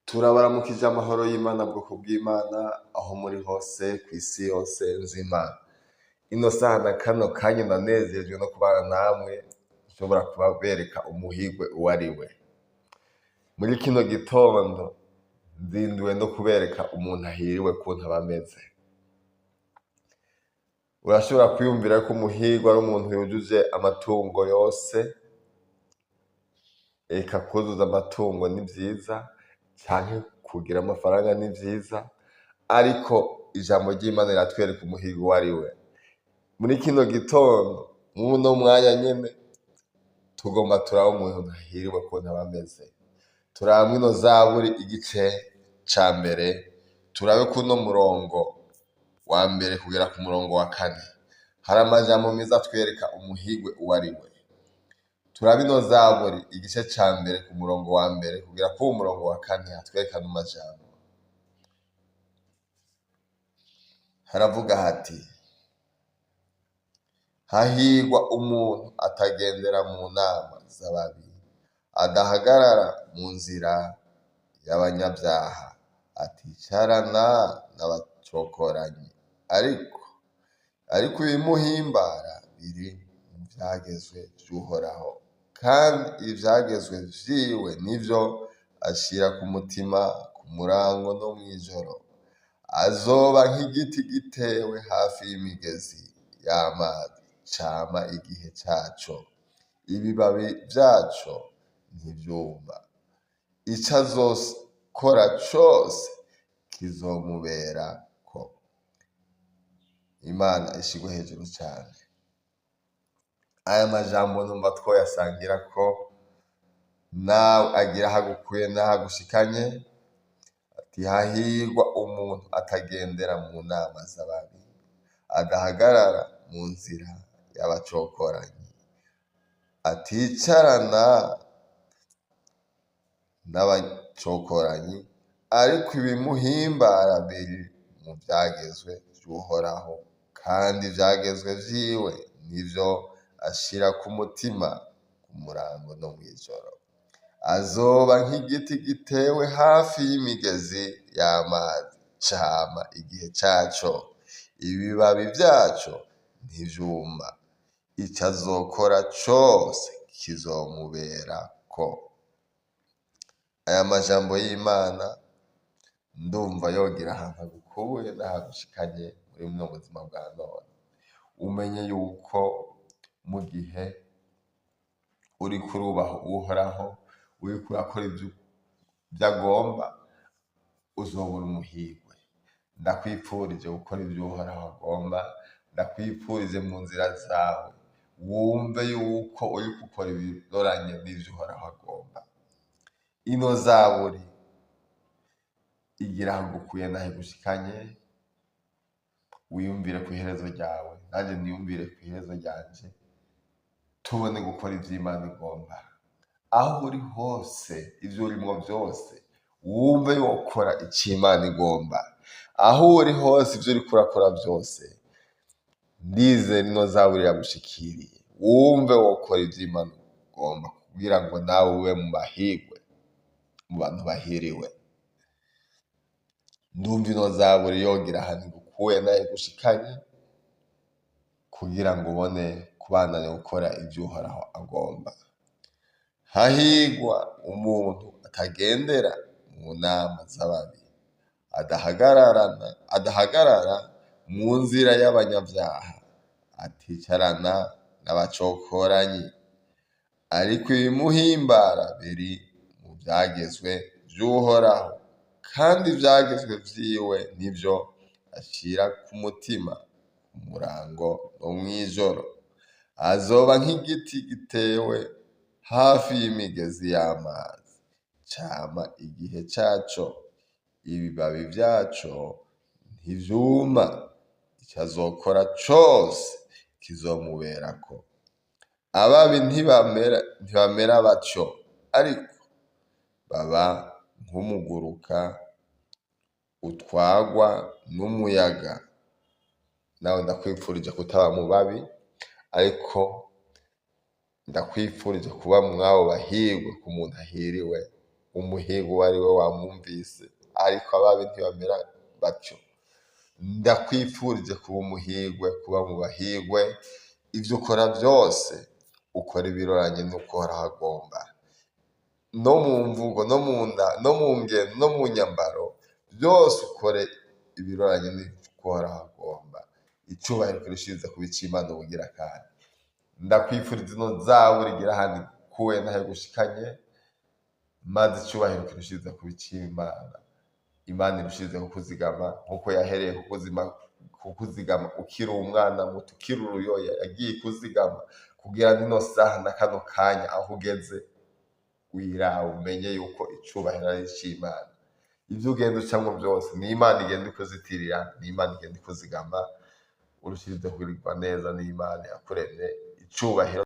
Turabaramukije amahoro y'Imana, bwoko bw'Imana, aho muri hose kw'isi yose nzima. Ino saha na kano kanya nanezerejwe no kubana namwe, nshobora kubabereka umuhigwe uwo ari we. Muri kino gitondo nzinduwe no kubereka umuntu ahiriwe ukuntu aba ameze. Urashobora kwiyumvira ko umuhigwe ari umuntu yujuje amatungo yose, eka kuzuza amatungo ni vyiza, canke kugira amafaranga ni vyiza, ariko ijambo ry'Imana riratwereka umuhigwe uwo ari we. Muri kino gitondo, mw'uno mwanya nyene, tugomba turabe umuntu ahiriwe ukuntu aba ameze. Turabe mw'ino zaburi igice ca mbere, turabe kuno murongo wa mbere kugera ku murongo wa kane. Hari amajambo meza atwereka umuhigwe uwo ari we. Turabe ino zaburi igice ca mbere ku murongo wa mbere kugera k'uwo murongo wa kane, hatwereka ano majambo. Haravuga hati: hahirwa umuntu atagendera mu nama z'ababi, adahagarara mu nzira y'abanyabyaha, aticarana n'abacokoranyi, ariko ibimuhimbara biri mu vyagezwe vy'Uhoraho, kandi ivyagezwe vyiwe nivyo ashira ku mutima ku murango no mw'ijoro. Azoba nk'igiti gitewe hafi y'imigezi y'amazi, cama igihe caco, ibibabi vyaco ntivyuma. Ico azokora cose kizomuberako. Imana ishirwe hejuru cane. Aya majambo numva twoyasangira ko nawe agira aho agukuye n'aho agushikanye. Ati hahirwa umuntu atagendera mu nama z'ababi, adahagarara mu nzira y'abacokoranyi, aticarana n'abacokoranyi, ariko ibimuhimbara biri mu vyagezwe vy'Uhoraho, kandi ivyagezwe vyiwe nivyo ashira ku mutima ku murango no mw'ijoro. Azoba nk'igiti gitewe hafi y'imigezi y'amazi, cama igihe caco, ibibabi vyaco ntivyuma. Ico azokora cose kizomuberako. Aya majambo y'Imana ndumva yogira ahantu agukuye n'aho agushikanye muri buno buzima bwa none. Umenye yuko mu gihe uriko urubaha Uhoraho, uriko urakora ivyo agomba, uzobura umuhigwe. Ndakwipfurije gukora ivyo Uhoraho agomba, ndakwipfurije mu nzira zawe wumve yuko uriko ukora ibiroranye n'ivyo Uhoraho agomba. Ino zaburi igira aho igukuye n'aho igushikanye, wiyumvire kw'iherezo ryawe, nanje niyumvire kw'iherezo ryanje, tubone gukora ivyo Imana igomba. Aho uri hose, ivyo urimwo vyose, wumve wokora ico Imana igomba. Aho uri hose, ivyo uriko urakora vyose, ndizera ino zaburi iragushikiriye. Wumve wokora ivyo Imana igomba kugira ngo nawe ube mu bahigwe, mu bantu bahiriwe. Ndumva ino zaburi yogira ahantu igukuye n'aho igushikanye, kugira ngo ubone kubandanya gukora ivyo Uhoraho agomba. Hahirwa umuntu atagendera mu nama z'ababi, adahagarara mu nzira y'abanyabyaha, aticarana n'abacokoranyi, ariko ibimuhimbara biri mu vyagezwe vy'Uhoraho, kandi ivyagezwe vyiwe nivyo ashira ku mutima ku murango no mw'ijoro. Azoba nk'igiti gitewe hafi y'imigezi y'amazi, cama igihe caco, ibibabi vyaco ntivyuma. Ico azokora cose kizomuberako. Ababi ntibamera batyo, ariko baba nk'umuguruka utwagwa n'umuyaga. Nawe ndakwipfurije kutaba mu babi, ariko ndakwipfurije kuba mw'abo bahirwe, ku muntu ahiriwe Umuhigo uwo ari we wamwumvise, ariko ababi ntibamera batyo. Ndakwifurije kuba umuhigwe, kuba mu bahigwe. Ibyo ukora byose ukora ibiroranye n'uko Uhoraho agomba, no mu mvugo, no mu nda, no mu ngendo, no mu nyambaro, byose ukore ibiroranye n'uko Uhoraho agomba. Icubahiro kirushiriza kuba ic'Imana ubugira kandi. Ndakwifuriza ino zaburi igira ahandi igukuye n'aho igushikanye, maze icubahiro kirushiriza kuba ic'Imana. Imana irushirize kukuzigama nk'uko yahereye kukuzigama ukiri umwana muto, ukiri uruyoya, yagiye ikuzigama kugira ngo ino saha na kano kanya aho ugeze wiraba umenye yuko icubahiro ari ic'Imana. Ibyo ugenda ucamwo byose ni Imana igenda ikuzitirira, ni Imana igenda ikuzigama, urushirize kugirirwa neza n'Imana yakuremye. Icubahiro.